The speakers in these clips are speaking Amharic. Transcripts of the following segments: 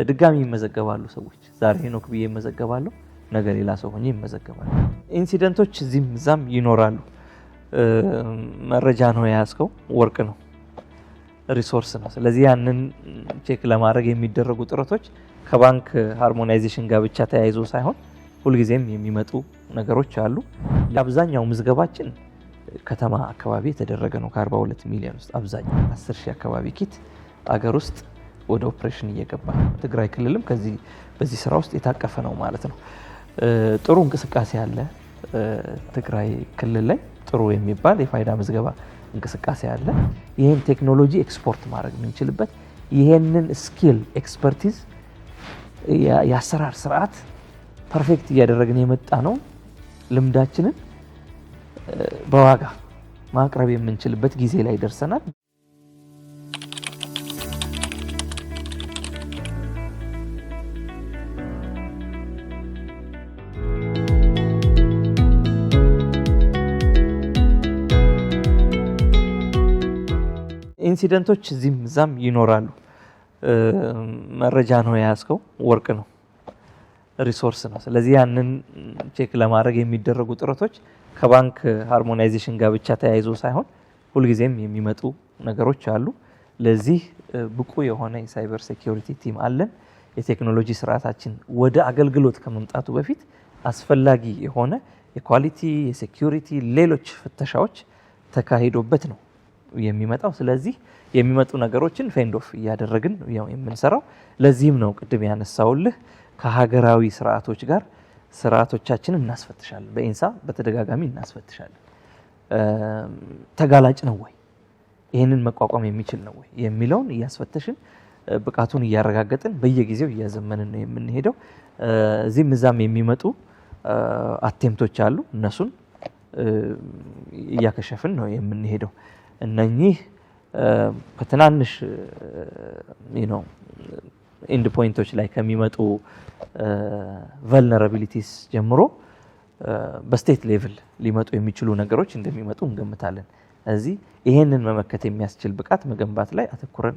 ድጋሚ ይመዘገባሉ ሰዎች። ዛሬ ሄኖክ ብዬ ይመዘገባለሁ፣ ነገ ሌላ ሰው ሆኜ ይመዘገባሉ። Incident ኦች እዚህም እዛም ይኖራሉ። መረጃ ነው የያዝከው፣ ወርቅ ነው፣ resource ነው። ስለዚህ ያንን check ለማድረግ የሚደረጉ ጥረቶች ከባንክ harmonization ጋር ብቻ ተያይዞ ሳይሆን ሁልጊዜም የሚመጡ ነገሮች አሉ። አብዛኛው ምዝገባችን ከተማ አካባቢ የተደረገ ነው። ከ42 ሚሊዮን ውስጥ አብዛኛው 10 ሺህ አካባቢ kit አገር ውስጥ ወደ ኦፕሬሽን እየገባ ነው። ትግራይ ክልልም ከዚህ በዚህ ስራ ውስጥ የታቀፈ ነው ማለት ነው። ጥሩ እንቅስቃሴ አለ። ትግራይ ክልል ላይ ጥሩ የሚባል የፋይዳ ምዝገባ እንቅስቃሴ አለ። ይህን ቴክኖሎጂ ኤክስፖርት ማድረግ የምንችልበት፣ ይህንን skill expertise፣ የአሰራር ስርዓት perfect እያደረግን የመጣ ነው። ልምዳችንን በዋጋ ማቅረብ የምንችልበት ጊዜ ላይ ደርሰናል። Incident ኦች እዚህም እዛም ይኖራሉ። መረጃ ነው የያዝከው፣ ወርቅ ነው፣ resource ነው። ስለዚህ ያንን check ለማድረግ የሚደረጉ ጥረቶች ከባንክ harmonization ጋር ብቻ ተያይዞ ሳይሆን ሁልጊዜም የሚመጡ ነገሮች አሉ። ለዚህ ብቁ የሆነ የ cyber security team አለን። የቴክኖሎጂ ስርዓታችን ወደ አገልግሎት ከመምጣቱ በፊት አስፈላጊ የሆነ የ quality፣ የ security፣ ሌሎች ፍተሻዎች ተካሂዶበት ነው የሚመጣው። ስለዚህ የሚመጡ ነገሮችን fend off እያደረግን የምንሰራው። ለዚህም ነው ቅድም ያነሳውልህ ከሀገራዊ ስርዓቶች ጋር ስርዓቶቻችንን እናስፈትሻለን። በኢንሳ በተደጋጋሚ እናስፈትሻለን። ተጋላጭ ነው ወይ፣ ይህንን መቋቋም የሚችል ነው ወይ የሚለውን እያስፈተሽን፣ ብቃቱን እያረጋገጥን፣ በየጊዜው እያዘመንን ነው የምንሄደው። እዚህም እዛም የሚመጡ attempt ኦች አሉ። እነሱን እያከሸፍን ነው የምንሄደው። እነኚህ ከትናንሽ end point ኦች ላይ ከሚመጡ vulnerabilities ጀምሮ በ state level ሊመጡ የሚችሉ ነገሮች እንደሚመጡ እንገምታለን። እዚህ ይሄንን መመከት የሚያስችል ብቃት መገንባት ላይ አተኩረን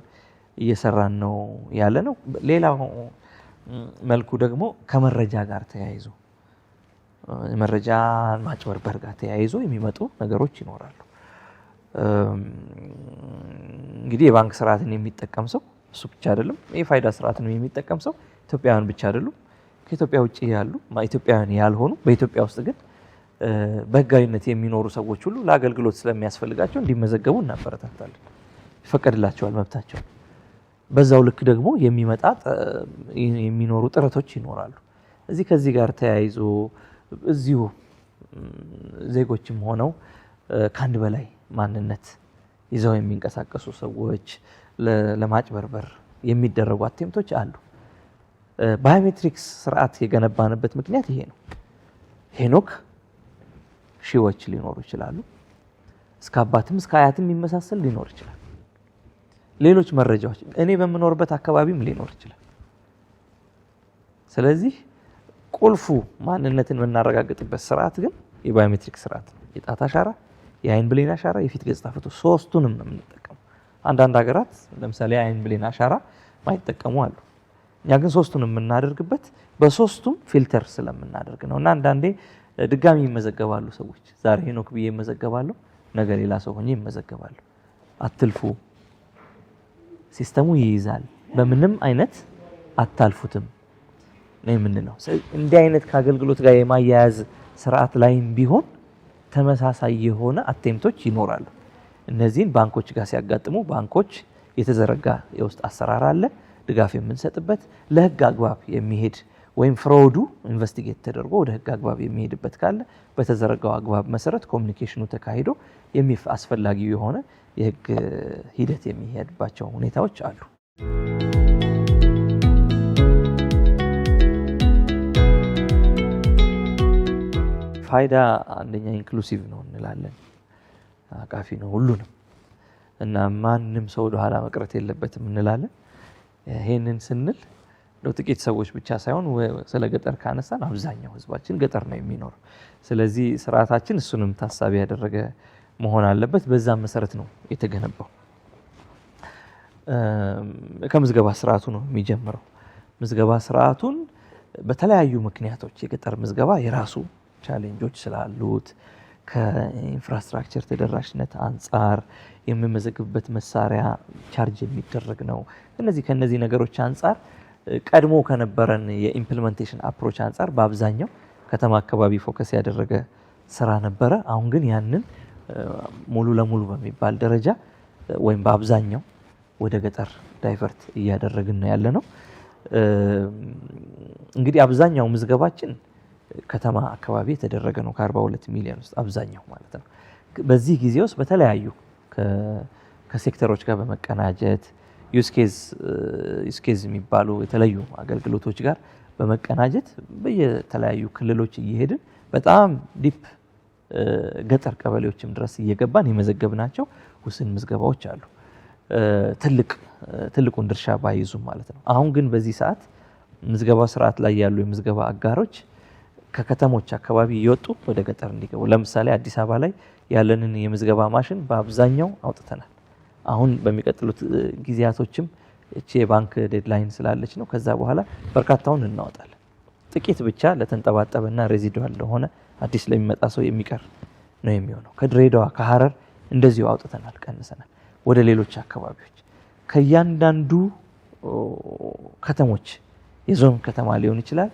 እየሰራን ነው ያለ ነው። ሌላው መልኩ ደግሞ ከመረጃ ጋር ተያይዞ፣ መረጃ ማጭበርበር ጋር ተያይዞ የሚመጡ ነገሮች ይኖራሉ። እንግዲህ የባንክ ስርዓትን የሚጠቀም ሰው እሱ ብቻ አይደለም። የፋይዳ ስርዓትን የሚጠቀም ሰው ኢትዮጵያውያን ብቻ አይደሉም። ከኢትዮጵያ ውጭ ያሉ፣ ኢትዮጵያውያን ያልሆኑ፣ በኢትዮጵያ ውስጥ ግን በህጋዊነት የሚኖሩ ሰዎች ሁሉ ለአገልግሎት ስለሚያስፈልጋቸው እንዲመዘገቡ እናበረታታለን። ይፈቀድላቸዋል፣ መብታቸው። በዛው ልክ ደግሞ የሚመጣ የሚኖሩ ጥረቶች ይኖራሉ። እዚህ ከዚህ ጋር ተያይዞ እዚሁ ዜጎችም ሆነው ከአንድ በላይ ማንነት ይዘው የሚንቀሳቀሱ ሰዎች ለማጭበርበር የሚደረጉ attempt ኦች አሉ። Biometrics ስርዓት የገነባንበት ምክንያት ይሄ ነው። ሄኖክ ሺዎች ሊኖሩ ይችላሉ። እስከ አባትም እስከ አያትም የሚመሳሰል ሊኖር ይችላል። ሌሎች መረጃዎች እኔ በምኖርበት አካባቢም ሊኖር ይችላል። ስለዚህ ቁልፉ ማንነትን የምናረጋግጥበት ስርዓት ግን የ biometric ስርዓት ነው። የጣት አሻራ፣ የአይን ብሌን አሻራ፣ የፊት ገጽታ ፎቶ ሶስቱንም ነው የምንጠቀመው። አንዳንድ ሀገራት ለምሳሌ የአይን ብሌን አሻራ ማይጠቀሙ አሉ። እኛ ግን ሶስቱን የምናደርግበት በሶስቱም filter ስለምናደርግ ነው። እና አንዳንዴ ድጋሚ ይመዘገባሉ ሰዎች። ዛሬ ሄኖክ ብዬ ይመዘገባለሁ፣ ነገ ሌላ ሰው ሆኜ ይመዘገባለሁ። አትልፉ፣ system ኡ ይይዛል፣ በምንም አይነት አታልፉትም ነው የምንለው። እንዲህ አይነት ከአገልግሎት ጋር የማያያዝ ስርዓት ላይም ቢሆን ተመሳሳይ የሆነ attempt ኦች ይኖራሉ። እነዚህን ባንኮች ጋር ሲያጋጥሙ ባንኮች የተዘረጋ የውስጥ አሰራር አለ፣ ድጋፍ የምንሰጥበት፣ ለህግ አግባብ የሚሄድ ወይም fraud ኡ investigate ተደርጎ ወደ ህግ አግባብ የሚሄድበት ካለ በተዘረጋው አግባብ መሰረት communication ኑ ተካሂዶ አስፈላጊው የሆነ የህግ ሂደት የሚሄድባቸው ሁኔታዎች አሉ። ፋይዳ አንደኛ inclusive ነው እንላለን፣ አቃፊ ነው ሁሉንም እና ማንም ሰው ወደኋላ መቅረት የለበትም እንላለን። ይሄንን ስንል እንደው ጥቂት ሰዎች ብቻ ሳይሆን ስለ ገጠር ካነሳን አብዛኛው ህዝባችን ገጠር ነው የሚኖረው። ስለዚህ ስርዓታችን እሱንም ታሳቢ ያደረገ መሆን አለበት። በዛም መሰረት ነው የተገነባው። ከምዝገባ ስርዓቱ ነው የሚጀምረው። ምዝገባ ስርዓቱን በተለያዩ ምክንያቶች የገጠር ምዝገባ የራሱ challenge ኦች ስላሉት፣ ከ infrastructure ተደራሽነት አንጻር፣ የሚመዘግብበት መሳሪያ charge የሚደረግ ነው። ከነዚህ ነገሮች አንጻር፣ ቀድሞ ከነበረን የ implementation approach አንጻር በአብዛኛው ከተማ አካባቢ focus ያደረገ ስራ ነበረ። አሁን ግን ያንን ሙሉ ለሙሉ በሚባል ደረጃ ወይም በአብዛኛው ወደ ገጠር divert እያደረግን ነው ያለነው። እንግዲህ አብዛኛው ምዝገባችን ከተማ አካባቢ የተደረገ ነው፣ ከ42 ሚሊዮን ውስጥ አብዛኛው ማለት ነው። በዚህ ጊዜ ውስጥ በተለያዩ ከሴክተሮች ጋር በመቀናጀት፣ use case የሚባሉ የተለዩ አገልግሎቶች ጋር በመቀናጀት፣ በየተለያዩ ክልሎች እየሄድን በጣም deep ገጠር ቀበሌዎችም ድረስ እየገባን የመዘገብናቸው ውስን ምዝገባዎች አሉ። ትልቁን ድርሻ ባይዙም ማለት ነው። አሁን ግን በዚህ ሰዓት ምዝገባ ስርዓት ላይ ያሉ የምዝገባ አጋሮች ከከተሞች አካባቢ እየወጡ ወደ ገጠር እንዲገቡ፣ ለምሳሌ አዲስ አበባ ላይ ያለንን የምዝገባ ማሽን በአብዛኛው አውጥተናል። አሁን በሚቀጥሉት ጊዜያቶችም እቺ የባንክ deadline ስላለች ነው። ከዛ በኋላ በርካታውን እናወጣለን። ጥቂት ብቻ ለተንጠባጠበና residual ለሆነ፣ አዲስ ለሚመጣ ሰው የሚቀር ነው የሚሆነው። ከድሬዳዋ፣ ከሀረር እንደዚሁ አውጥተናል፣ ቀንሰናል። ወደ ሌሎች አካባቢዎች ከእያንዳንዱ ከተሞች፣ የዞን ከተማ ሊሆን ይችላል፣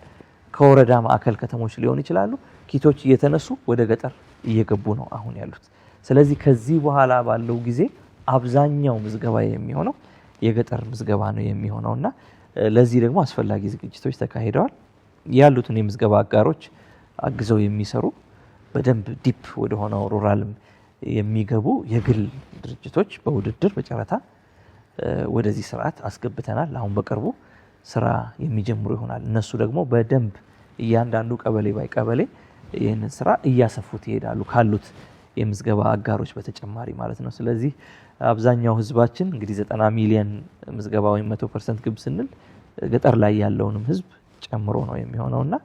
ከወረዳ ማዕከል ከተሞች ሊሆን ይችላሉ፣ kit ኦች እየተነሱ ወደ ገጠር እየገቡ ነው አሁን ያሉት። ስለዚህ ከዚህ በኋላ ባለው ጊዜ አብዛኛው ምዝገባ የሚሆነው የገጠር ምዝገባ ነው የሚሆነው እና ለዚህ ደግሞ አስፈላጊ ዝግጅቶች ተካሂደዋል። ያሉትን የምዝገባ አጋሮች፣ አግዘው የሚሰሩ፣ በደንብ deep ወደሆነው rural ም የሚገቡ የግል ድርጅቶች በውድድር፣ በጨረታ ወደዚህ ስርዓት አስገብተናል። አሁን በቅርቡ ስራ የሚጀምሩ ይሆናል። እነሱ ደግሞ በደንብ እያንዳንዱ ቀበሌ by ቀበሌ ይህንን ስራ እያሰፉት ይሄዳሉ፣ ካሉት የምዝገባ አጋሮች በተጨማሪ ማለት ነው። ስለዚህ አብዛኛው ህዝባችን እንግዲህ 90 ሚሊየን ምዝገባ ወይም 100% ግብ ስንል ገጠር ላይ ያለውንም ህዝብ ጨምሮ ነው የሚሆነው እና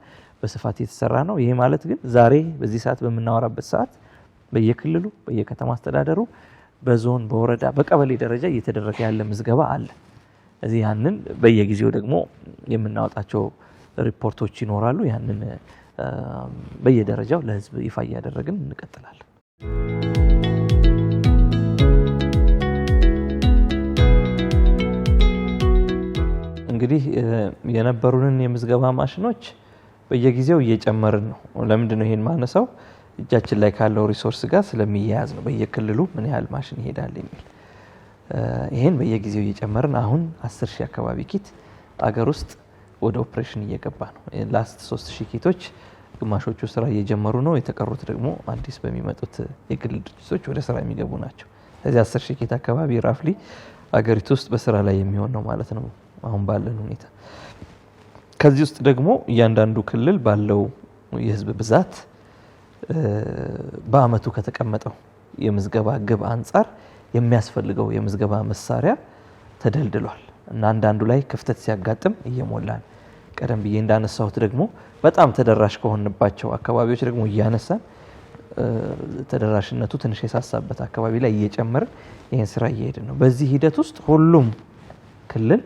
በስፋት የተሰራ ነው። ይሄ ማለት ግን ዛሬ በዚህ ሰዓት በምናወራበት ሰዓት በየክልሉ፣ በየከተማ አስተዳደሩ፣ በዞን፣ በወረዳ፣ በቀበሌ ደረጃ እየተደረገ ያለ ምዝገባ አለ። እዚህ ያንን በየጊዜው ደግሞ የምናወጣቸው ሪፖርቶች ይኖራሉ። ያንን በየደረጃው ለህዝብ ይፋ እያደረግን እንቀጥላለን። እንግዲህ የነበሩንን የምዝገባ ማሽኖች በየጊዜው እየጨመርን ነው። ለምንድን ነው ይሄን ማነሳው? እጃችን ላይ ካለው resource ጋር ስለሚያያዝ ነው። በየክልሉ ምን ያህል ማሽን ይሄዳል የሚል፣ ይሄን በየጊዜው እየጨመርን አሁን 10,000 አካባቢ kit አገር ውስጥ ወደ ኦፕሬሽን እየገባ ነው። Last 3000 kit ኦች ግማሾቹ ስራ እየጀመሩ ነው። የተቀሩት ደግሞ አዲስ በሚመጡት የግል ድርጅቶች ወደ ስራ የሚገቡ ናቸው። ስለዚህ 10,000 kit አካባቢ roughly አገሪቱ ውስጥ በስራ ላይ የሚሆን ነው ማለት ነው አሁን ባለን ሁኔታ። ከዚህ ውስጥ ደግሞ እያንዳንዱ ክልል ባለው የህዝብ ብዛት፣ በአመቱ ከተቀመጠው የምዝገባ ግብ አንጻር የሚያስፈልገው የምዝገባ መሳሪያ ተደልድሏል እና አንዳንዱ ላይ ክፍተት ሲያጋጥም እየሞላን፣ ቀደም ብዬ እንዳነሳሁት ደግሞ በጣም ተደራሽ ከሆንባቸው አካባቢዎች ደግሞ እያነሳን፣ ተደራሽነቱ ትንሽ የሳሳበት አካባቢ ላይ እየጨመርን ይህን ስራ እየሄድን ነው። በዚህ ሂደት ውስጥ ሁሉም ክልል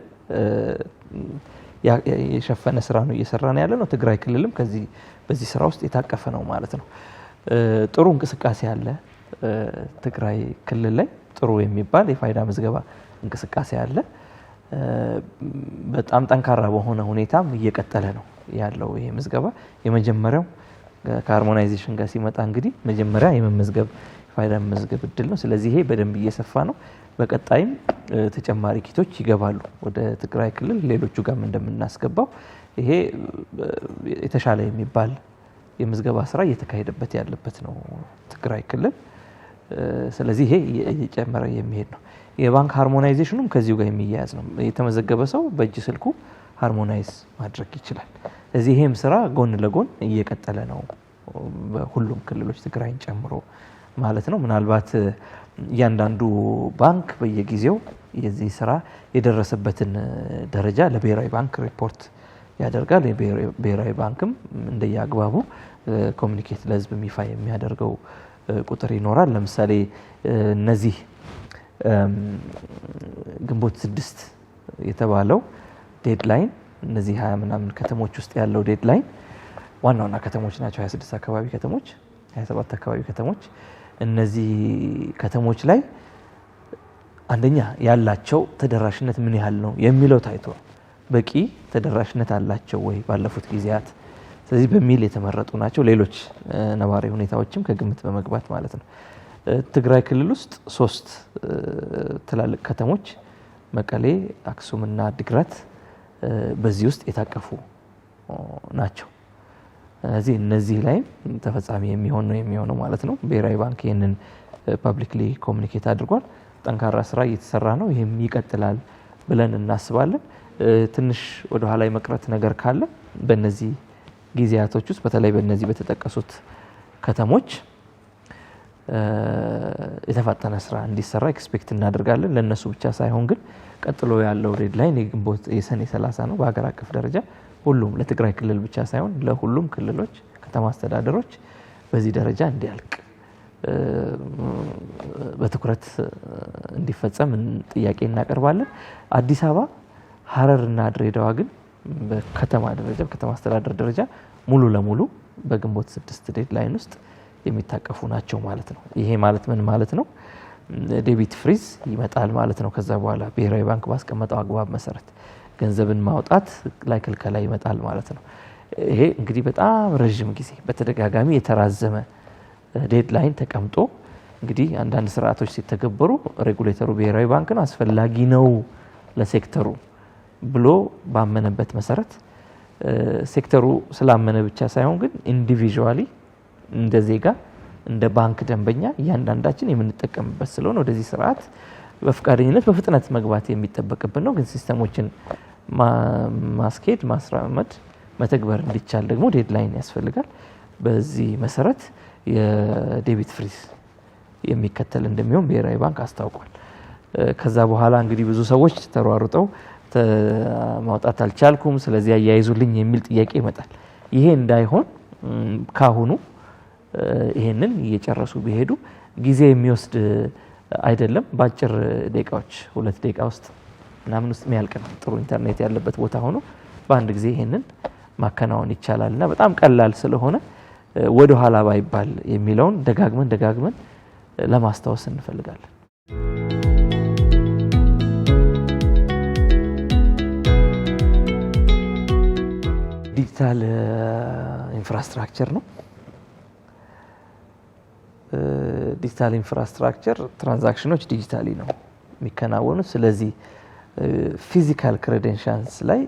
የሸፈነ ስራ ነው እየሰራን ያለ ነው። ትግራይ ክልልም ከዚህ በዚህ ስራ ውስጥ የታቀፈ ነው ማለት ነው። ጥሩ እንቅስቃሴ አለ። ትግራይ ክልል ላይ ጥሩ የሚባል የፋይዳ ምዝገባ እንቅስቃሴ አለ። በጣም ጠንካራ በሆነ ሁኔታም እየቀጠለ ነው ያለው ይሄ ምዝገባ። የመጀመሪያው ከ harmonization ጋር ሲመጣ እንግዲህ መጀመሪያ የመመዝገብ፣ ፋይዳ መመዝገብ እድል ነው። ስለዚህ ይሄ በደንብ እየሰፋ ነው። በቀጣይም ተጨማሪ kit ኦች ይገባሉ ወደ ትግራይ ክልል፣ ሌሎቹ ጋርም እንደምናስገባው። ይሄ የተሻለ የሚባል የምዝገባ ስራ እየተካሄደበት ያለበት ነው ትግራይ ክልል። ስለዚህ ይሄ እየጨመረ የሚሄድ ነው። የባንክ harmonization ኑም ከዚሁ ጋር የሚያያዝ ነው። የተመዘገበ ሰው በእጅ ስልኩ harmonize ማድረግ ይችላል። እዚህ ይሄም ስራ ጎን ለጎን እየቀጠለ ነው በሁሉም ክልሎች፣ ትግራይን ጨምሮ ማለት ነው። ምናልባት እያንዳንዱ ባንክ በየጊዜው የዚህ ስራ የደረሰበትን ደረጃ ለብሔራዊ ባንክ ሪፖርት ያደርጋል። ብሔራዊ ባንክም እንደየአግባቡ communicate ለህዝብ ይፋ የሚያደርገው ቁጥር ይኖራል። ለምሳሌ እነዚህ ግንቦት 6 የተባለው deadline እነዚህ 20 ምናምን ከተሞች ውስጥ ያለው deadline ዋና ዋና ከተሞች ናቸው። 26 አካባቢ ከተሞች፣ 27 አካባቢ ከተሞች። እነዚህ ከተሞች ላይ አንደኛ ያላቸው ተደራሽነት ምን ያህል ነው የሚለው ታይቶ በቂ ተደራሽነት አላቸው ወይ ባለፉት ጊዜያት፣ ስለዚህ በሚል የተመረጡ ናቸው። ሌሎች ነባራዊ ሁኔታዎችም ከግምት በመግባት ማለት ነው። ትግራይ ክልል ውስጥ 3 ትላልቅ ከተሞች መቀሌ፣ አክሱምና አዲግራት በዚህ ውስጥ የታቀፉ ናቸው። ስለዚህ እነዚህ ላይም ተፈጻሚ የሚሆን ነው የሚሆነው ማለት ነው። ብሔራዊ ባንክ ይህንን publicly communicate አድርጓል። ጠንካራ ስራ እየተሰራ ነው። ይህም ይቀጥላል ብለን እናስባለን። ትንሽ ወደ ኋላ የመቅረት ነገር ካለ በእነዚህ ጊዜያቶች ውስጥ በተለይ በእነዚህ በተጠቀሱት ከተሞች የተፋጠነ ስራ እንዲሰራ expect እናደርጋለን። ለነሱ ብቻ ሳይሆን ግን ቀጥሎ ያለው deadline የግንቦት የሰኔ 30 ነው። በሀገር አቀፍ ደረጃ ሁሉም ለትግራይ ክልል ብቻ ሳይሆን ለሁሉም ክልሎች፣ ከተማ አስተዳደሮች በዚህ ደረጃ እንዲያልቅ በትኩረት እንዲፈጸም ጥያቄ እናቀርባለን። አዲስ አበባ፣ ሀረርና ድሬዳዋ ግን በከተማ ደረጃ በከተማ አስተዳደር ደረጃ ሙሉ ለሙሉ በግንቦት 6 deadline ውስጥ የሚታቀፉ ናቸው ማለት ነው። ይሄ ማለት ምን ማለት ነው? debit freeze ይመጣል ማለት ነው። ከዛ በኋላ ብሔራዊ ባንክ ባስቀመጠው አግባብ መሰረት ገንዘብን ማውጣት ላይ ክልከላ ይመጣል ማለት ነው። ይሄ እንግዲህ በጣም ረዥም ጊዜ በተደጋጋሚ የተራዘመ deadline ተቀምጦ እንግዲህ አንዳንድ ስርዓቶች ሲተገበሩ regulator ኡ ብሔራዊ ባንክ ነው አስፈላጊ ነው ለሴክተሩ ብሎ ባመነበት መሰረት ሴክተሩ ስላመነ ብቻ ሳይሆን ግን individually እንደ ዜጋ እንደ ባንክ ደንበኛ እያንዳንዳችን የምንጠቀምበት ስለሆነ ወደዚህ ስርዓት በፍቃደኝነት በፍጥነት መግባት የሚጠበቅብን ነው። ግን system ኦችን ማስኬድ፣ ማስራመድ፣ መተግበር እንዲቻል ደግሞ deadline ያስፈልጋል። በዚህ መሰረት የ debit freeze የሚከተል እንደሚሆን ብሔራዊ ባንክ አስታውቋል። ከዛ በኋላ እንግዲህ ብዙ ሰዎች ተሯሩጠው ማውጣት አልቻልኩም፣ ስለዚህ አያይዙልኝ የሚል ጥያቄ ይመጣል። ይሄ እንዳይሆን ካሁኑ ይሄንን እየጨረሱ ቢሄዱ ጊዜ የሚወስድ አይደለም። በአጭር ደቂቃዎች 2 ደቂቃ ውስጥ ምናምን ውስጥ የሚያልቅ ነው። ጥሩ ኢንተርኔት ያለበት ቦታ ሆኖ በአንድ ጊዜ ይሄንን ማከናወን ይቻላልና በጣም ቀላል ስለሆነ ወደ ኋላ ባይባል የሚለውን ደጋግመን ደጋግመን ለማስታወስ እንፈልጋለን። digital infrastructure ነው። digital infrastructure transaction ኦች digitally ነው የሚከናወኑት። ስለዚህ physical credentials ላይ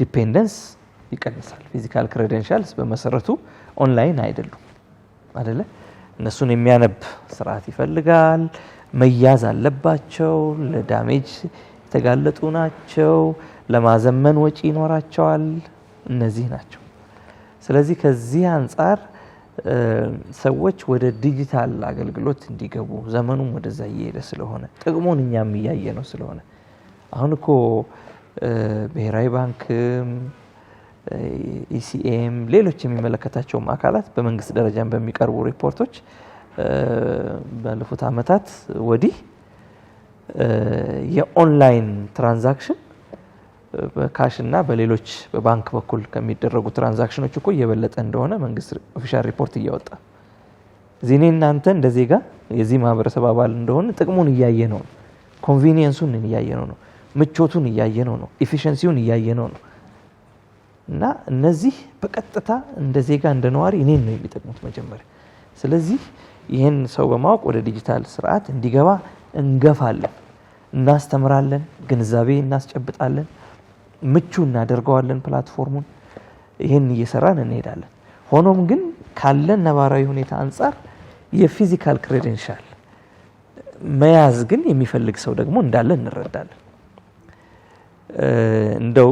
dependence ይቀንሳል። physical credentials በመሰረቱ ኦንላይን አይደሉም አይደለ? እነሱን የሚያነብ ስርዓት ይፈልጋል። መያዝ አለባቸው። ለ damage የተጋለጡ ናቸው። ለማዘመን ወጪ ይኖራቸዋል። እነዚህ ናቸው። ስለዚህ ከዚህ አንጻር ሰዎች ወደ ዲጂታል አገልግሎት እንዲገቡ ዘመኑም ወደዛ እየሄደ ስለሆነ ጥቅሙን እኛም እያየነው ስለሆነ አሁን እኮ ብሔራዊ ባንክም ECA ም ሌሎች የሚመለከታቸውም አካላት በመንግስት ደረጃም በሚቀርቡ ሪፖርቶች ባለፉት አመታት ወዲህ የ online transaction በ cash እና በሌሎች በባንክ በኩል ከሚደረጉ transaction ኦች እኮ እየበለጠ እንደሆነ መንግስት official ሪፖርት እያወጣ እዚህ እኔ እናንተ እንደ ዜጋ የዚህ ማህበረሰብ አባል እንደሆነ ጥቅሙን እያየነው ነው። convenience ኡን እያየነው ነው። ምቾቱን እያየነው ነው። efficiency ውን እያየነው ነው። እና እነዚህ በቀጥታ እንደ ዜጋ እንደ ነዋሪ እኔን ነው የሚጠቅሙት መጀመሪያ። ስለዚህ ይሄን ሰው በማወቅ ወደ ዲጂታል ስርዓት እንዲገባ እንገፋለን፣ እናስተምራለን፣ ግንዛቤ እናስጨብጣለን፣ ምቹ እናደርገዋለን platform ኡን። ይሄን እየሰራን እንሄዳለን። ሆኖም ግን ካለን ነባራዊ ሁኔታ አንፃር የ physical credential መያዝ ግን የሚፈልግ ሰው ደግሞ እንዳለ እንረዳለን። እንደው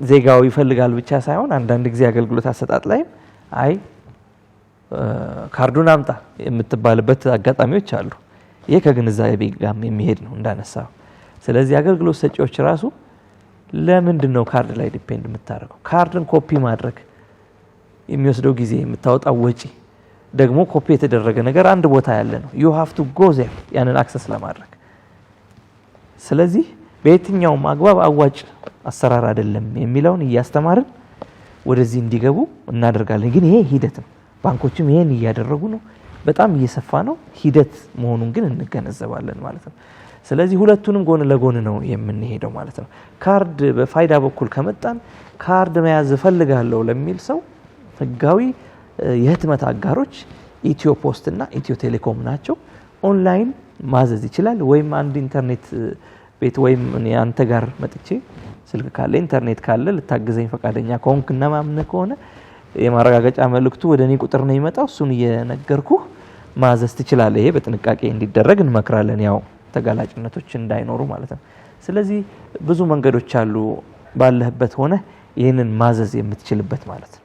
ዜጋው ይፈልጋል ብቻ ሳይሆን አንዳንድ ጊዜ አገልግሎት አሰጣጥ ላይም አይ ካርዱን አምጣ የምትባልበት አጋጣሚዎች አሉ። ይሄ ከግንዛቤ ጋርም የሚሄድ ነው እንዳነሳው። ስለዚህ አገልግሎት ሰጪዎች ራሱ ለምንድን ነው ካርድ ላይ depend የምታደርገው? ካርድን ኮፒ ማድረግ የሚወስደው ጊዜ፣ የምታወጣው ወጪ፣ ደግሞ ኮፒ የተደረገ ነገር አንድ ቦታ ያለ ነው። you have to go there ያንን access ለማድረግ። ስለዚህ በየትኛውም አግባብ አዋጭ አሰራር አይደለም የሚለውን እያስተማርን ወደዚህ እንዲገቡ እናደርጋለን። ግን ይሄ ሂደት ነው። ባንኮችም ይሄን እያደረጉ ነው። በጣም እየሰፋ ነው። ሂደት መሆኑን ግን እንገነዘባለን ማለት ነው። ስለዚህ ሁለቱንም ጎን ለጎን ነው የምንሄደው ማለት ነው። ካርድ በፋይዳ በኩል ከመጣን ካርድ መያዝ እፈልጋለሁ ለሚል ሰው ህጋዊ የህትመት አጋሮች ኢትዮ ፖስት እና ኢትዮ ቴሌኮም ናቸው። ኦንላይን ማዘዝ ይችላል። ወይም አንድ ኢንተርኔት ቤት ወይም እኔ አንተ ጋር መጥቼ ስልክ ካለ ኢንተርኔት ካለ ልታግዘኝ ፈቃደኛ ከሆንክ እና ማምነህ ከሆነ የማረጋገጫ መልእክቱ ወደ እኔ ቁጥር ነው የሚመጣው። እሱን እየነገርኩህ ማዘዝ ትችላለህ። ይሄ በጥንቃቄ እንዲደረግ እንመክራለን፣ ያው ተጋላጭነቶች እንዳይኖሩ ማለት ነው። ስለዚህ ብዙ መንገዶች አሉ ባለህበት ሆነ ይህንን ማዘዝ የምትችልበት ማለት ነው።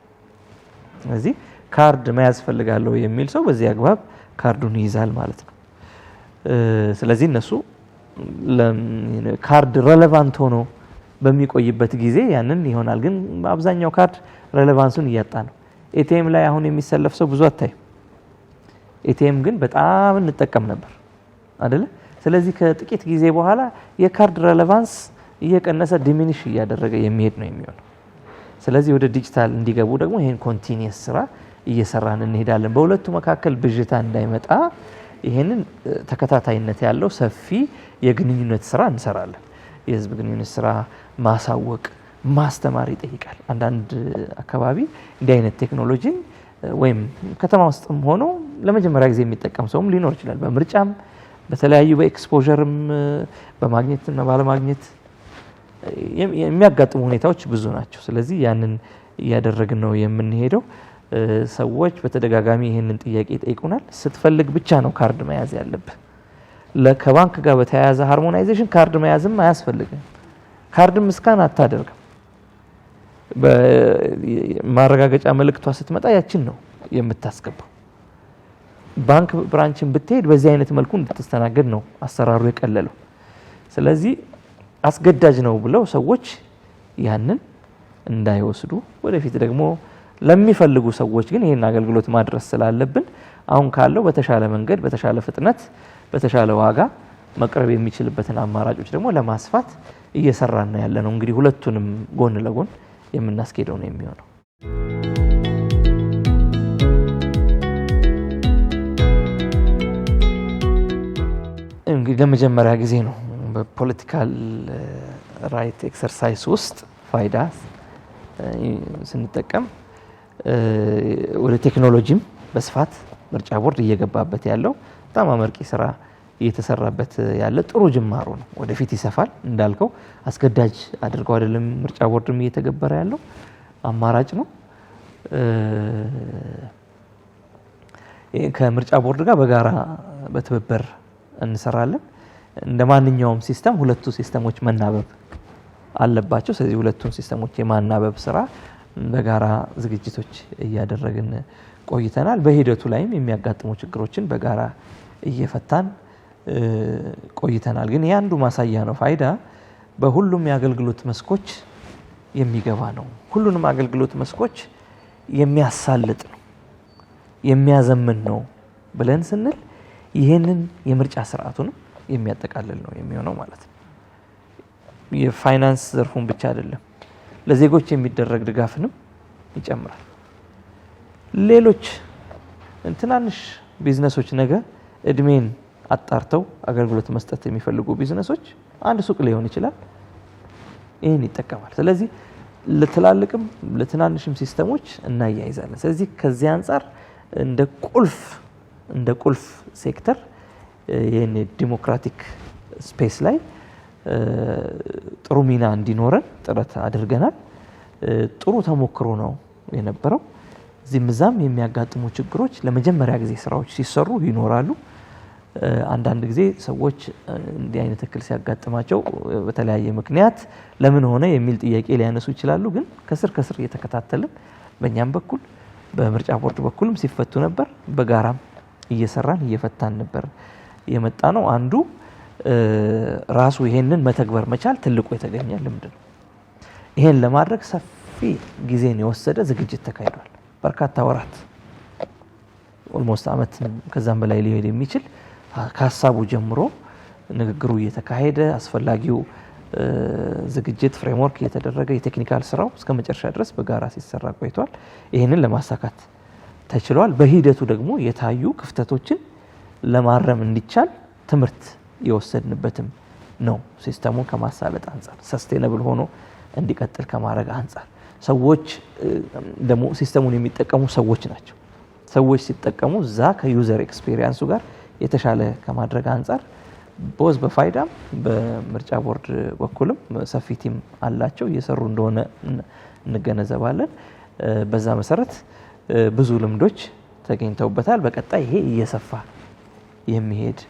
ስለዚህ ካርድ መያዝ ፈልጋለሁ የሚል ሰው በዚህ አግባብ ካርዱን ይይዛል ማለት ነው። ስለዚህ እነሱ ካርድ relevant ሆኖ በሚቆይበት ጊዜ ያንን ይሆናል። ግን አብዛኛው ካርድ relevance ኡን እያጣ ነው። ATM ላይ አሁን የሚሰለፍ ሰው ብዙ አታይም። ATM ግን በጣም እንጠቀም ነበር አይደለ? ስለዚህ ከጥቂት ጊዜ በኋላ የካርድ relevance እየቀነሰ diminish እያደረገ የሚሄድ ነው የሚሆነው። ስለዚህ ወደ ዲጂታል እንዲገቡ ደግሞ ይሄን continuous ስራ እየሰራን እንሄዳለን። በሁለቱ መካከል ብዥታ እንዳይመጣ ይሄንን ተከታታይነት ያለው ሰፊ የግንኙነት ስራ እንሰራለን። የህዝብ ግንኙነት ስራ ማሳወቅ፣ ማስተማር ይጠይቃል። አንዳንድ አካባቢ እንዲህ አይነት ቴክኖሎጂን ወይም ከተማ ውስጥም ሆኖ ለመጀመሪያ ጊዜ የሚጠቀም ሰውም ሊኖር ይችላል። በምርጫም በተለያዩ በ exposure ም በማግኘትና ባለማግኘት የሚያጋጥሙ ሁኔታዎች ብዙ ናቸው። ስለዚህ ያንን እያደረግን ነው የምንሄደው። ሰዎች በተደጋጋሚ ይህንን ጥያቄ ይጠይቁናል። ስትፈልግ ብቻ ነው ካርድ መያዝ ያለብህ። ከባንክ ጋር በተያያዘ harmonization ካርድ መያዝም አያስፈልግም። ካርድም scan አታደርግም። ማረጋገጫ መልእክቷ ስትመጣ ያችን ነው የምታስገባው። ባንክ branch ን ብትሄድ በዚህ አይነት መልኩ እንድትስተናገድ ነው አሰራሩ የቀለለው። ስለዚህ አስገዳጅ ነው ብለው ሰዎች ያንን እንዳይወስዱ፣ ወደፊት ደግሞ ለሚፈልጉ ሰዎች ግን ይሄን አገልግሎት ማድረስ ስላለብን አሁን ካለው በተሻለ መንገድ፣ በተሻለ ፍጥነት፣ በተሻለ ዋጋ መቅረብ የሚችልበትን አማራጮች ደግሞ ለማስፋት እየሰራን ነው ያለነው። እንግዲህ ሁለቱንም ጎን ለጎን የምናስኬደው ነው የሚሆነው። እንግዲህ ለመጀመሪያ ጊዜ ነው በ political right exercise ውስጥ ፋይዳ ስንጠቀም ወደ ቴክኖሎጂም በስፋት ምርጫ ቦርድ እየገባበት ያለው በጣም አመርቂ ስራ እየተሰራበት ያለ ጥሩ ጅማሮ ነው። ወደፊት ይሰፋል። እንዳልከው አስገዳጅ አድርገው አይደለም ምርጫ ቦርድም እየተገበረ ያለው፣ አማራጭ ነው። ከምርጫ ቦርድ ጋር በጋራ በትብብር እንሰራለን። እንደ ማንኛውም system ሁለቱ system ኦች መናበብ አለባቸው። ስለዚህ ሁለቱን system ኦች የማናበብ ስራ በጋራ ዝግጅቶች እያደረግን ቆይተናል። በሂደቱ ላይም የሚያጋጥሙ ችግሮችን በጋራ እየፈታን ቆይተናል። ግን ይህ አንዱ ማሳያ ነው። ፋይዳ በሁሉም የአገልግሎት መስኮች የሚገባ ነው። ሁሉንም አገልግሎት መስኮች የሚያሳልጥ ነው፣ የሚያዘምን ነው ብለን ስንል ይህንን የምርጫ ስርዓቱንም የሚያጠቃልል ነው የሚሆነው ማለት ነው። የፋይናንስ ዘርፉን ብቻ አይደለም፣ ለዜጎች የሚደረግ ድጋፍንም ይጨምራል። ሌሎች ትናንሽ ቢዝነሶች ነገ እድሜን አጣርተው አገልግሎት መስጠት የሚፈልጉ ቢዝነሶች አንድ ሱቅ ሊሆን ይችላል፣ ይህን ይጠቀማል። ስለዚህ ለትላልቅም ለትናንሽም system ኦች እናያይዛለን። ስለዚህ ከዚህ አንጻር እንደ ቁልፍ ሴክተር ይህን democratic space ላይ ጥሩ ሚና እንዲኖረን ጥረት አድርገናል። ጥሩ ተሞክሮ ነው የነበረው። እዚህም እዛም የሚያጋጥሙ ችግሮች ለመጀመሪያ ጊዜ ስራዎች ሲሰሩ ይኖራሉ። አንዳንድ ጊዜ ሰዎች እንዲህ አይነት እክል ሲያጋጥማቸው በተለያየ ምክንያት ለምን ሆነ የሚል ጥያቄ ሊያነሱ ይችላሉ። ግን ከስር ከስር እየተከታተልን በእኛም በኩል በምርጫ ቦርድ በኩልም ሲፈቱ ነበር። በጋራም እየሰራን እየፈታን ነበር የመጣ ነው። አንዱ ራሱ ይሄንን መተግበር መቻል ትልቁ የተገኘ ልምድ ነው። ይሄን ለማድረግ ሰፊ ጊዜን የወሰደ ዝግጅት ተካሂዷል። በርካታ ወራት almost አመት ከዛም በላይ ሊሄድ የሚችል ከሀሳቡ ጀምሮ ንግግሩ እየተካሄደ አስፈላጊው ዝግጅት framework እየተደረገ የ technical ስራው እስከ መጨረሻ ድረስ በጋራ ሲሰራ ቆይቷል። ይህንን ለማሳካት ተችሏል። በሂደቱ ደግሞ የታዩ ክፍተቶችን ለማረም እንዲቻል ትምህርት የወሰድንበትም ነው። System ኡን ከማሳለጥ አንጻር፣ sustainable ሆኖ እንዲቀጥል ከማድረግ አንጻር፣ ሰዎች ደግሞ system ኡን የሚጠቀሙ ሰዎች ናቸው። ሰዎች ሲጠቀሙ እዛ ከ user experience ኡ ጋር የተሻለ ከማድረግ አንጻር both በፋይዳም በምርጫ ቦርድ በኩልም ሰፊ team አላቸው፣ እየሰሩ እንደሆነ እንገነዘባለን። በዛ መሰረት ብዙ ልምዶች ተገኝተውበታል። በቀጣይ ይሄ እየሰፋ የሚሄድ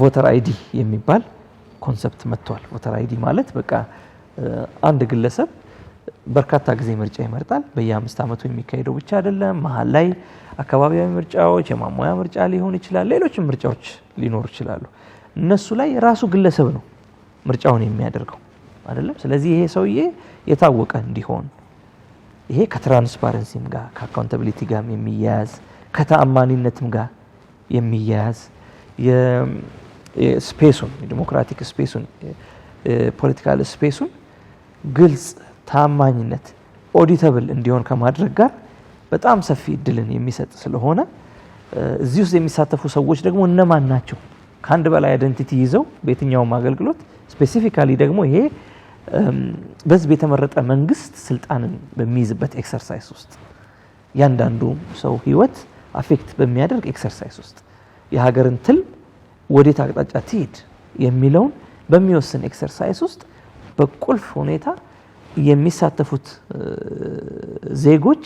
voter ID የሚባል concept መጥቷል። Voter ID ማለት በቃ አንድ ግለሰብ በርካታ ጊዜ ምርጫ ይመርጣል። በየ5 ዓመቱ የሚካሄደው ብቻ አይደለም። መሀል ላይ አካባቢያዊ ምርጫዎች፣ የማሟያ ምርጫ ሊሆን ይችላል፣ ሌሎችም ምርጫዎች ሊኖሩ ይችላሉ። እነሱ ላይ ራሱ ግለሰብ ነው ምርጫውን የሚያደርገው አይደለም። ስለዚህ ይሄ ሰውዬ የታወቀ እንዲሆን፣ ይሄ ከ transparency ም ጋር፣ ከ accountability ጋር የሚያያዝ፣ ከተአማኒነትም ጋር የሚያያዝ፣ ስፔሱን፣ ዲሞክራቲክ ስፔሱን፣ ፖለቲካል ስፔሱን ግልጽ፣ ታማኝነት፣ auditable እንዲሆን ከማድረግ ጋር በጣም ሰፊ እድልን የሚሰጥ ስለሆነ፣ እዚህ ውስጥ የሚሳተፉ ሰዎች ደግሞ እነማን ናቸው? ከአንድ በላይ identity ይዘው በየትኛውም አገልግሎት፣ specifically ደግሞ ይሄ በህዝብ የተመረጠ መንግስት ስልጣንን በሚይዝበት exercise ውስጥ፣ ያንዳንዱ ሰው ህይወት affect በሚያደርግ exercise ውስጥ፣ የሀገርን ትልም ወዴት አቅጣጫ ትሂድ የሚለውን በሚወስን exercise ውስጥ በቁልፍ ሁኔታ የሚሳተፉት ዜጎች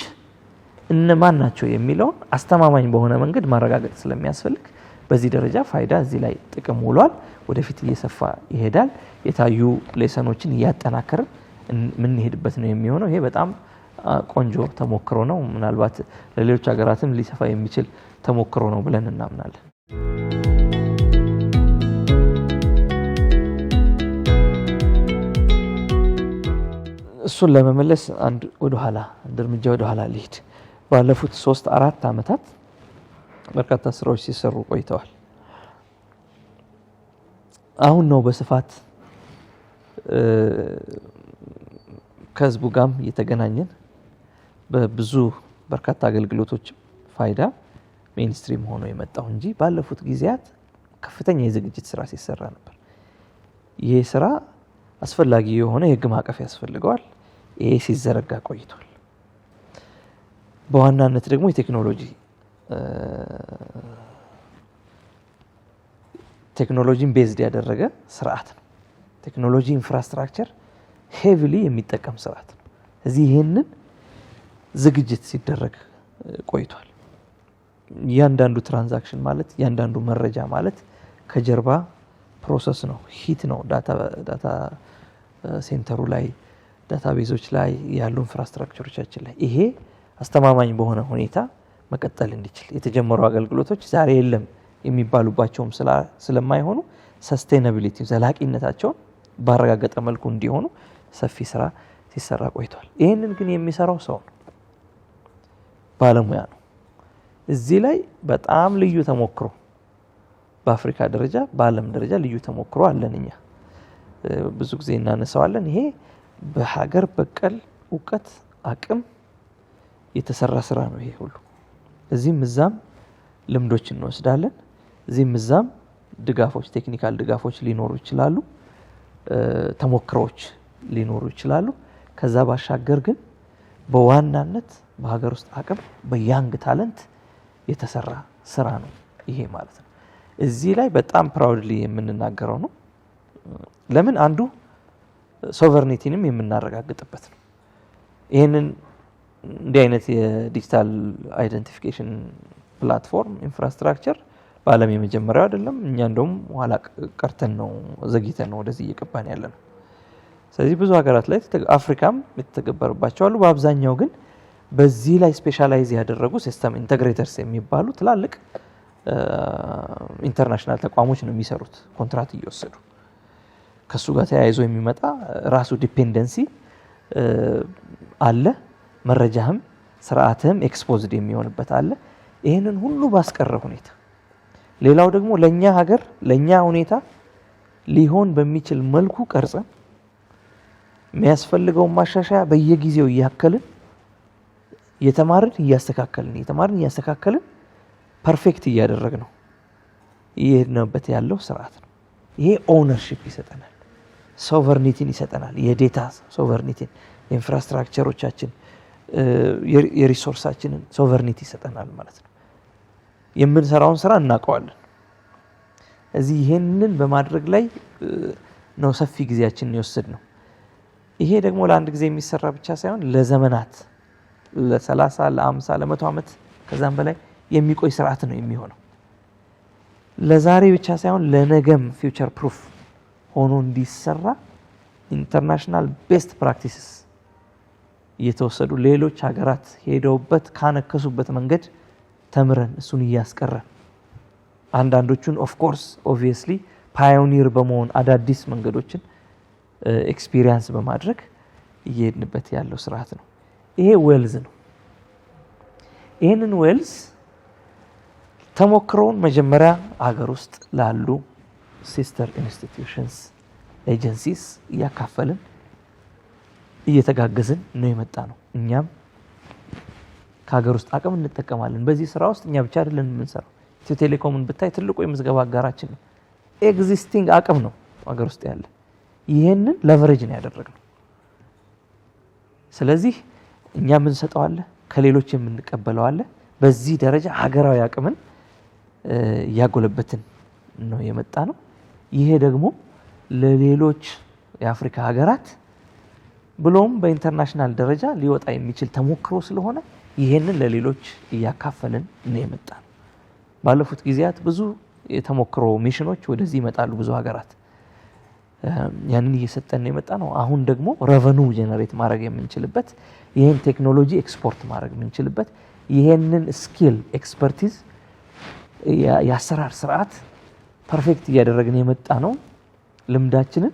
እነማን ናቸው የሚለውን አስተማማኝ በሆነ መንገድ ማረጋገጥ ስለሚያስፈልግ በዚህ ደረጃ ፋይዳ እዚህ ላይ ጥቅም ውሏል። ወደፊት እየሰፋ ይሄዳል። የታዩ lesson ኦችን እያጠናከርን የምንሄድበት ነው የሚሆነው። ይሄ በጣም ቆንጆ ተሞክሮ ነው። ምናልባት ለሌሎች ሀገራትም ሊሰፋ የሚችል ተሞክሮ ነው ብለን እናምናለን። እሱን ለመመለስ አንድ እርምጃ ወደ ኋላ ልሂድ። ባለፉት 3-4 ዓመታት በርካታ ስራዎች ሲሰሩ ቆይተዋል። አሁን ነው በስፋት ከህዝቡ ጋርም እየተገናኘን በብዙ በርካታ አገልግሎቶችም ፋይዳ mainstream ሆኖ የመጣው እንጂ ባለፉት ጊዜያት ከፍተኛ የዝግጅት ስራ ሲሰራ ነበር። ይሄ ስራ አስፈላጊ የሆነ የህግ ማዕቀፍ ያስፈልገዋል። ይሄ ሲዘረጋ ቆይቷል። በዋናነት ደግሞ ቴክኖሎጂን based ያደረገ ስርዓት ነው። ቴክኖሎጂ infrastructure heavily የሚጠቀም ስርዓት ነው። እዚህ ይሄንን ዝግጅት ሲደረግ ቆይቷል። እያንዳንዱ transaction ማለት፣ እያንዳንዱ መረጃ ማለት ከጀርባ process ነው፣ ሂት ነው። Data center ኡ ላይ፣ database ኦች ላይ ያሉ infrastructure ኦቻችን ላይ ይሄ አስተማማኝ በሆነ ሁኔታ መቀጠል እንዲችል፣ የተጀመሩ አገልግሎቶች ዛሬ የለም የሚባሉባቸውም ስለማይሆኑ sustainability ዘላቂነታቸውን ባረጋገጠ መልኩ እንዲሆኑ ሰፊ ስራ ሲሰራ ቆይቷል። ይህንን ግን የሚሰራው ሰው ነው፣ ባለሙያ ነው። እዚህ ላይ በጣም ልዩ ተሞክሮ፣ በአፍሪካ ደረጃ በዓለም ደረጃ ልዩ ተሞክሮ አለን። እኛ ብዙ ጊዜ እናነሳዋለን። ይሄ በሀገር በቀል እውቀት አቅም የተሰራ ስራ ነው። ይሄ ሁሉ እዚህም እዛም ልምዶች እንወስዳለን። እዚህም እዛም ድጋፎች፣ technical ድጋፎች ሊኖሩ ይችላሉ። ተሞክሮዎች ሊኖሩ ይችላሉ። ከዛ ባሻገር ግን በዋናነት በሀገር ውስጥ አቅም፣ በ young talent የተሰራ ስራ ነው ይሄ ማለት ነው። እዚህ ላይ በጣም proudly የምንናገረው ነው። ለምን? አንዱ sovereignty ንም የምናረጋግጥበት ነው። ይህንን እንዲህ አይነት የ digital identification platform infrastructure በዓለም የመጀመሪያው አይደለም። እኛ እንደውም ኋላ ቀርተን ነው፣ ዘግይተን ነው ወደዚህ እየገባን ያለ ነው። ስለዚህ ብዙ ሀገራት ላይ፣ አፍሪካም የተተገበረባቸው አሉ። በአብዛኛው ግን በዚህ ላይ specialize ያደረጉ system integrators የሚባሉ ትላልቅ international ተቋሞች ነው የሚሰሩት ኮንትራት እየወሰዱ። ከሱ ጋር ተያይዞ የሚመጣ ራሱ dependency አለ። መረጃህም ስርዓትህም exposed የሚሆንበት አለ። ይህንን ሁሉ ባስቀረ ሁኔታ፣ ሌላው ደግሞ ለኛ ሀገር ለኛ ሁኔታ ሊሆን በሚችል መልኩ ቀርጸን፣ የሚያስፈልገውን ማሻሻያ በየጊዜው እያከልን፣ እየተማርን እያስተካከልን፣ እየተማርን እያስተካከልን፣ perfect እያደረግነው እየሄድንበት ያለው ስርዓት ነው። ይሄ ownership ይሰጠናል፣ sovereignty ን ይሰጠናል። የ data sovereignty ን፣ infrastructure ኦቻችን፣ የ resource ኣችንን sovereignty ይሰጠናል ማለት ነው። የምንሰራውን ስራ እናውቀዋለን። እዚህ ይሄንን በማድረግ ላይ ነው ሰፊ ጊዜያችንን የወሰድነው። ይሄ ደግሞ ለአንድ ጊዜ የሚሰራ ብቻ ሳይሆን ለዘመናት፣ ለ30፣ ለ50፣ ለ100 ዓመት ከዛም በላይ የሚቆይ ስርዓት ነው የሚሆነው። ለዛሬ ብቻ ሳይሆን ለነገም future proof ሆኖ እንዲሰራ international best practices እየተወሰዱ፣ ሌሎች ሀገራት ሄደውበት ካነከሱበት መንገድ ተምረን እሱን እያስቀረን፣ አንዳንዶቹን of course obviously pioneer በመሆን አዳዲስ መንገዶችን experience በማድረግ እየሄድንበት ያለው ስርዓት ነው። ይሄ wealth ነው። ይህንን wealth ተሞክሮውን መጀመሪያ ሀገር ውስጥ ላሉ sister institutions፣ agencies እያካፈልን፣ እየተጋገዝን ነው የመጣነው። እኛም ከሀገር ውስጥ አቅም እንጠቀማለን። በዚህ ስራ ውስጥ እኛ ብቻ አይደለን የምንሰራው። ኢትዮ ቴሌኮምን ብታይ ትልቁ የምዝገባ አጋራችን ነው። Existing አቅም ነው ሀገር ውስጥ ያለ። ይሄንን leverage ነው ያደረግነው። ስለዚህ እኛ የምንሰጠው አለ፣ ከሌሎች የምንቀበለው አለ። በዚህ ደረጃ ሀገራዊ አቅምን እያጎለበትን ነው የመጣነው። ይሄ ደግሞ ለሌሎች የአፍሪካ ሀገራት ብሎም በ international ደረጃ ሊወጣ የሚችል ተሞክሮ ስለሆነ ይሄንን ለሌሎች እያካፈልን ነው የመጣነው። ባለፉት ጊዜያት ብዙ የተሞክሮ mission ኦች ወደዚህ ይመጣሉ፣ ብዙ ሀገራት ያንን እየሰጠን ነው የመጣነው። አሁን ደግሞ revenue generate ማድረግ የምንችልበት፣ ይህን ቴክኖሎጂ ኤክስፖርት ማድረግ የምንችልበት፣ ይሄንን skill፣ expertise፣ የአሰራር ስርዓት perfect እያደረግን የመጣነው። ልምዳችንን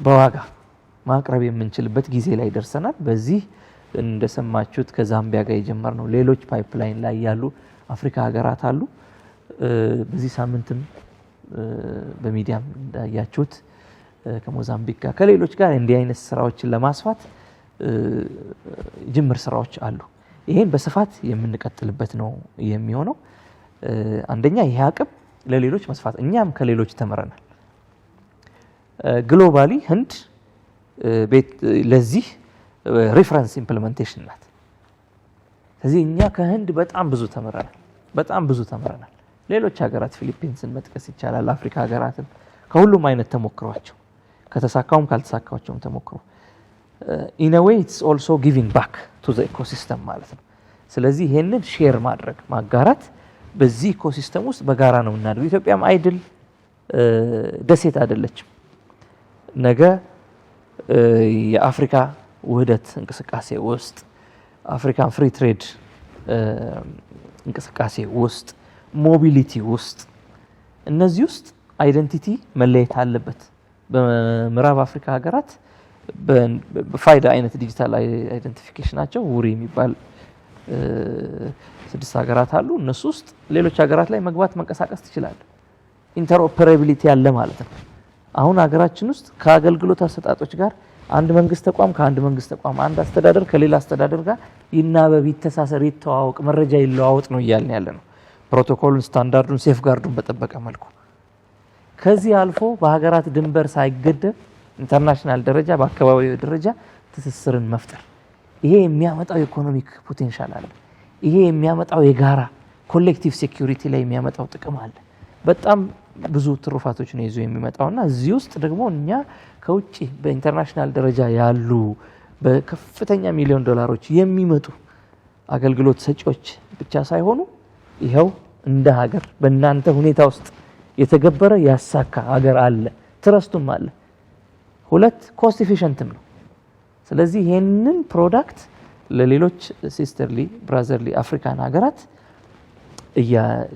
በዋጋ ማቅረብ የምንችልበት ጊዜ ላይ ደርሰናል። በዚህ እንደሰማችሁት ከዛምቢያ ጋር የጀመርነው፣ ሌሎች pipeline ላይ ያሉ አፍሪካ ሀገራት አሉ። በዚህ ሳምንትም በሚዲያም እንዳያችሁት ከሞዛምቢክ ጋር፣ ከሌሎች ጋር እንዲህ አይነት ስራዎችን ለማስፋት ጅምር ስራዎች አሉ። ይሄን በስፋት የምንቀጥልበት ነው የሚሆነው። አንደኛ ይሄ አቅም ለሌሎች መስፋት፣ እኛም ከሌሎች ተምረናል። Globally ህንድ ለዚህ reference implementation ናት። ስለዚህ እኛ ከህንድ በጣም ብዙ ተምረናል፣ በጣም ብዙ ተምረናል። ሌሎች ሀገራት ፊሊፒንስን መጥቀስ ይቻላል። አፍሪካ ሀገራትን ከሁሉም አይነት ተሞክሯቸው፣ ከተሳካውም ካልተሳካቸውም ተሞክሮ፣ in a way it's also giving back to the ecosystem ማለት ነው። ስለዚህ ይሄንን share ማድረግ፣ ማጋራት፣ በዚህ ecosystem ውስጥ በጋራ ነው የምናድገው። ኢትዮጵያም idle ደሴት አይደለችም። ነገ የአፍሪካ ውህደት እንቅስቃሴ ውስጥ፣ African free trade እንቅስቃሴ ውስጥ፣ mobility ውስጥ፣ እነዚህ ውስጥ identity መለየት አለበት። በምዕራብ አፍሪካ ሀገራት በፋይዳ አይነት digital identification ናቸው። ውሪ የሚባል ስድስት ሀገራት አሉ። እነሱ ውስጥ ሌሎች ሀገራት ላይ መግባት፣ መንቀሳቀስ ትችላለህ። Interoperability አለ ማለት ነው። አሁን ሀገራችን ውስጥ ከአገልግሎት አሰጣጦች ጋር አንድ መንግስት ተቋም ከአንድ መንግስት ተቋም፣ አንድ አስተዳደር ከሌላ አስተዳደር ጋር ይናበብ፣ ይተሳሰር፣ ይተዋወቅ፣ መረጃ ይለዋወጥ ነው እያልን ያለነው። ፕሮቶኮሉን፣ standard ኡን፣ safeguard ኡን በጠበቀ መልኩ። ከዚህ አልፎ በሀገራት ድንበር ሳይገደብ international ደረጃ፣ በአካባቢው ደረጃ ትስስርን መፍጠር፣ ይሄ የሚያመጣው economic potential አለ። ይሄ የሚያመጣው የጋራ collective security ላይ የሚያመጣው ጥቅም አለ። በጣም ብዙ ትሩፋቶች ነው ይዞ የሚመጣው። እና እዚህ ውስጥ ደግሞ እኛ ከውጭ በ international ደረጃ ያሉ በከፍተኛ ሚሊዮን ዶላሮች የሚመጡ አገልግሎት ሰጪዎች ብቻ ሳይሆኑ ይኸው እንደ ሀገር በእናንተ ሁኔታ ውስጥ የተገበረ ያሳካ ሀገር አለ፣ trust ኡም አለ። ሁለት cost efficient ም ነው። ስለዚህ ይሄንን product ለሌሎች sisterly brotherly African ሀገራት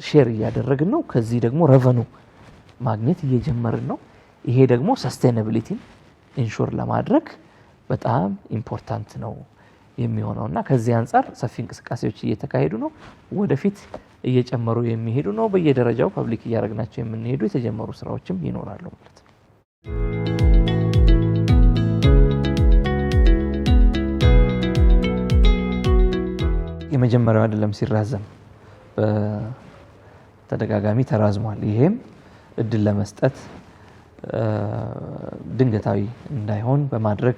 share እያደረግን ነው። ከዚህ ደግሞ revenue ማግኘት እየጀመርን ነው። ይሄ ደግሞ sustainability ን ensure ለማድረግ በጣም important ነው የሚሆነው። እና ከዚህ አንጻር ሰፊ እንቅስቃሴዎች እየተካሄዱ ነው። ወደፊት እየጨመሩ የሚሄዱ ነው። በየደረጃው public እያደረግናቸው የምንሄዱ የተጀመሩ ስራዎችም ይኖራሉ ማለት ነው። የመጀመሪያው አይደለም ሲራዘም፣ በተደጋጋሚ ተራዝሟል። ይሄም እድል ለመስጠት ድንገታዊ እንዳይሆን በማድረግ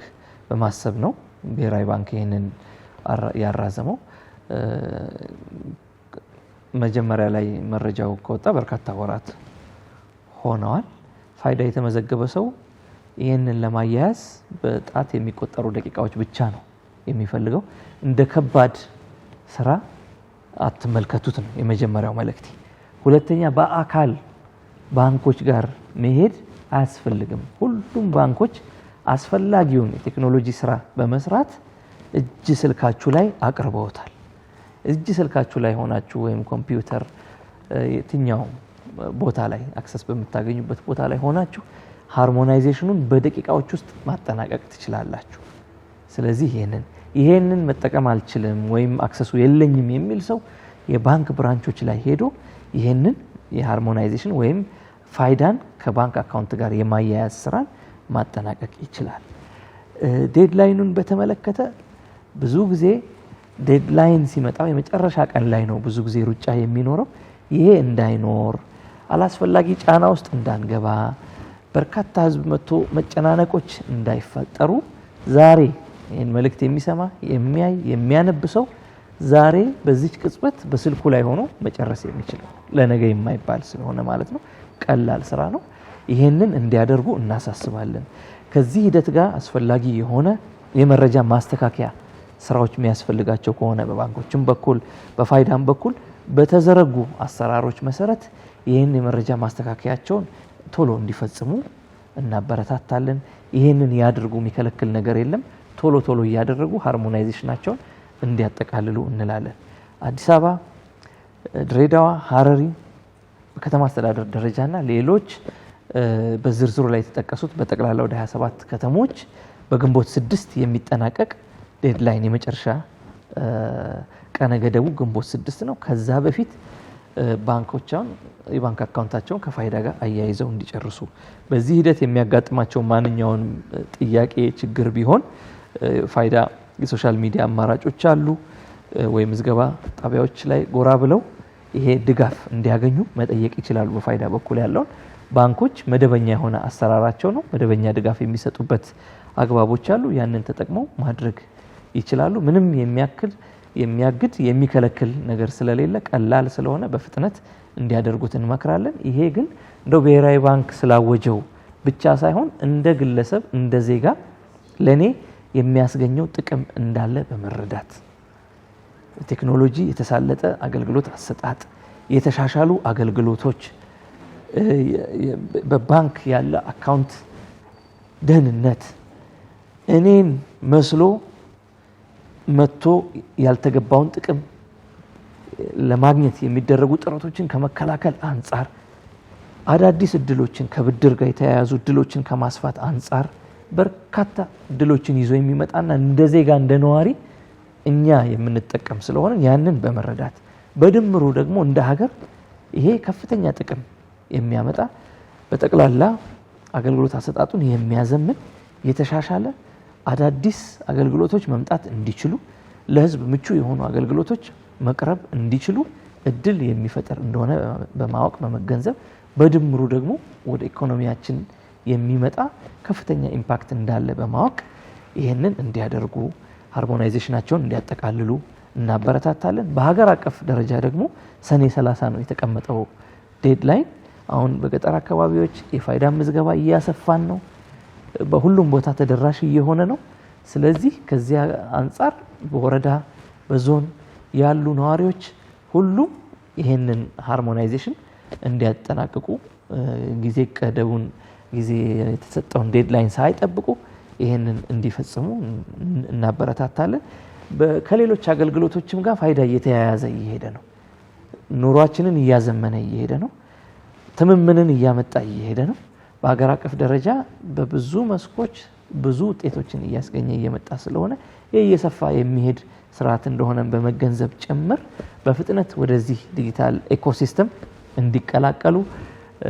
በማሰብ ነው ብሔራዊ ባንክ ይህንን ያራዘመው። መጀመሪያ ላይ መረጃው ከወጣ በርካታ ወራት ሆነዋል። ፋይዳ የተመዘገበ ሰው ይህንን ለማያያዝ በጣት የሚቆጠሩ ደቂቃዎች ብቻ ነው የሚፈልገው። እንደ ከባድ ስራ አትመልከቱት ነው የመጀመሪያው መልእክቴ። ሁለተኛ በአካል ባንኮች ጋር መሄድ አያስፈልግም። ሁሉም ባንኮች አስፈላጊውን የቴክኖሎጂ ስራ በመስራት እጅ ስልካችሁ ላይ አቅርበውታል። እጅ ስልካችሁ ላይ ሆናችሁ ወይም ኮምፒውተር የትኛውም ቦታ ላይ access በምታገኙበት ቦታ ላይ ሆናችሁ harmonization ኑን በደቂቃዎች ውስጥ ማጠናቀቅ ትችላላችሁ። ስለዚህ ይሄንን መጠቀም አልችልም ወይም access ኡ የለኝም የሚል ሰው የባንክ branch ኦች ላይ ሄዶ ይሄንን የ harmonization ወይም ፋይዳን ከባንክ account ጋር የማያያዝ ስራን ማጠናቀቅ ይችላል። Deadline ኑን በተመለከተ ብዙ ጊዜ deadline ሲመጣ የመጨረሻ ቀን ላይ ነው ብዙ ጊዜ ሩጫ የሚኖረው። ይሄ እንዳይኖር፣ አላስፈላጊ ጫና ውስጥ እንዳንገባ፣ በርካታ ህዝብ መጥቶ መጨናነቆች እንዳይፈጠሩ ዛሬ ይህን መልእክት የሚሰማ፣ የሚያይ፣ የሚያነብ ሰው ዛሬ በዚች ቅጽበት በስልኩ ላይ ሆኖ መጨረስ የሚችል ለነገ የማይባል ስለሆነ ማለት ነው። ቀላል ስራ ነው። ይሄንን እንዲያደርጉ እናሳስባለን። ከዚህ ሂደት ጋር አስፈላጊ የሆነ የመረጃ ማስተካከያ ስራዎች የሚያስፈልጋቸው ከሆነ በባንኮችም በኩል በፋይዳም በኩል በተዘረጉ አሰራሮች መሰረት ይህን የመረጃ ማስተካከያቸውን ቶሎ እንዲፈጽሙ እናበረታታለን። ይህንን ያድርጉ፣ የሚከለክል ነገር የለም። ቶሎ ቶሎ እያደረጉ harmonization ናቸውን እንዲያጠቃልሉ እንላለን። አዲስ አበባ፣ ድሬዳዋ፣ ሀረሪ በከተማ አስተዳደር ደረጃና ሌሎች በዝርዝሩ ላይ የተጠቀሱት በጠቅላላ ወደ 27 ከተሞች በግንቦት 6 የሚጠናቀቅ deadline፣ የመጨረሻ ቀነ ገደቡ ግንቦት 6 ነው። ከዛ በፊት ባንኮቻውን የባንክ account ታቸውን ከፋይዳ ጋር አያይዘው እንዲጨርሱ፣ በዚህ ሂደት የሚያጋጥማቸው ማንኛውንም ጥያቄ ችግር ቢሆን ፋይዳ የ social media አማራጮች አሉ ወይ ምዝገባ ጣቢያዎች ላይ ጎራ ብለው ይሄ ድጋፍ እንዲያገኙ መጠየቅ ይችላሉ። በፋይዳ በኩል ያለውን ባንኮች መደበኛ የሆነ አሰራራቸው ነው። መደበኛ ድጋፍ የሚሰጡበት አግባቦች አሉ። ያንን ተጠቅመው ማድረግ ይችላሉ። ምንም የሚያክል የሚያግድ የሚከለክል ነገር ስለሌለ ቀላል ስለሆነ በፍጥነት እንዲያደርጉት እንመክራለን። ይሄ ግን እንደው ብሔራዊ ባንክ ስላወጀው ብቻ ሳይሆን እንደ ግለሰብ እንደ ዜጋ ለኔ የሚያስገኘው ጥቅም እንዳለ በመረዳት ቴክኖሎጂ የተሳለጠ አገልግሎት አሰጣጥ፣ የተሻሻሉ አገልግሎቶች፣ በባንክ ያለ account ደህንነት፣ እኔን መስሎ መጥቶ ያልተገባውን ጥቅም ለማግኘት የሚደረጉ ጥረቶችን ከመከላከል አንጻር፣ አዳዲስ እድሎችን ከብድር ጋር የተያያዙ እድሎችን ከማስፋት አንጻር በርካታ እድሎችን ይዞ የሚመጣና እንደ ዜጋ እንደ ነዋሪ እኛ የምንጠቀም ስለሆነ ያንን በመረዳት በድምሩ ደግሞ እንደ ሀገር ይሄ ከፍተኛ ጥቅም የሚያመጣ፣ በጠቅላላ አገልግሎት አሰጣጡን የሚያዘምን፣ የተሻሻለ አዳዲስ አገልግሎቶች መምጣት እንዲችሉ፣ ለህዝብ ምቹ የሆኑ አገልግሎቶች መቅረብ እንዲችሉ እድል የሚፈጥር እንደሆነ በማወቅ በመገንዘብ በድምሩ ደግሞ ወደ ኢኮኖሚያችን የሚመጣ ከፍተኛ impact እንዳለ በማወቅ ይህንን እንዲያደርጉ፣ harmonization ናቸውን እንዲያጠቃልሉ እናበረታታለን። በሀገር አቀፍ ደረጃ ደግሞ ሰኔ 30 ነው የተቀመጠው deadline። አሁን በገጠር አካባቢዎች የፋይዳ ምዝገባ እያሰፋን ነው። በሁሉም ቦታ ተደራሽ እየሆነ ነው። ስለዚህ ከዚያ አንጻር በወረዳ በዞን ያሉ ነዋሪዎች ሁሉም ይሄንን harmonization እንዲያጠናቅቁ ጊዜ ገደቡን ጊዜ የተሰጠውን deadline ሳይጠብቁ ይሄንን እንዲፈጽሙ እናበረታታለን። ከሌሎች አገልግሎቶችም ጋር ፋይዳ እየተያያዘ እየሄደ ነው። ኑሯችንን እያዘመነ እየሄደ ነው። ትምምንን እያመጣ እየሄደ ነው። በሀገር አቀፍ ደረጃ በብዙ መስኮች ብዙ ውጤቶችን እያስገኘ እየመጣ ስለሆነ ይህ እየሰፋ የሚሄድ ስርዓት እንደሆነ በመገንዘብ ጭምር በፍጥነት ወደዚህ digital ecosystem እንዲቀላቀሉ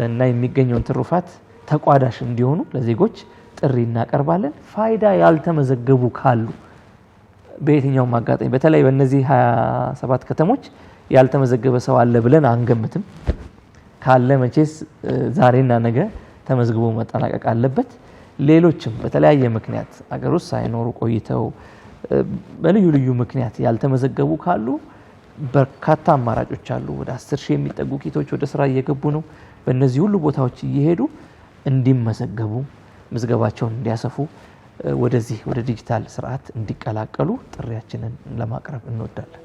እና የሚገኘውን ትሩፋት ተቋዳሽ እንዲሆኑ ለዜጎች ጥሪ እናቀርባለን። ፋይዳ ያልተመዘገቡ ካሉ በየትኛውም አጋጣሚ በተለይ በእነዚህ 27 ከተሞች ያልተመዘገበ ሰው አለ ብለን አንገምትም። ካለ መቼስ ዛሬና ነገ ተመዝግቦ መጠናቀቅ አለበት። ሌሎችም በተለያየ ምክንያት አገር ውስጥ ሳይኖሩ ቆይተው በልዩ ልዩ ምክንያት ያልተመዘገቡ ካሉ በርካታ አማራጮች አሉ። ወደ 10 ሺህ የሚጠጉ kit ኦች ወደ ስራ እየገቡ ነው። በእነዚህ ሁሉ ቦታዎች እየሄዱ እንዲመዘገቡ፣ ምዝገባቸውን እንዲያሰፉ፣ ወደዚህ ወደ ዲጂታል ስርዓት እንዲቀላቀሉ ጥሪያችንን ለማቅረብ እንወዳለን።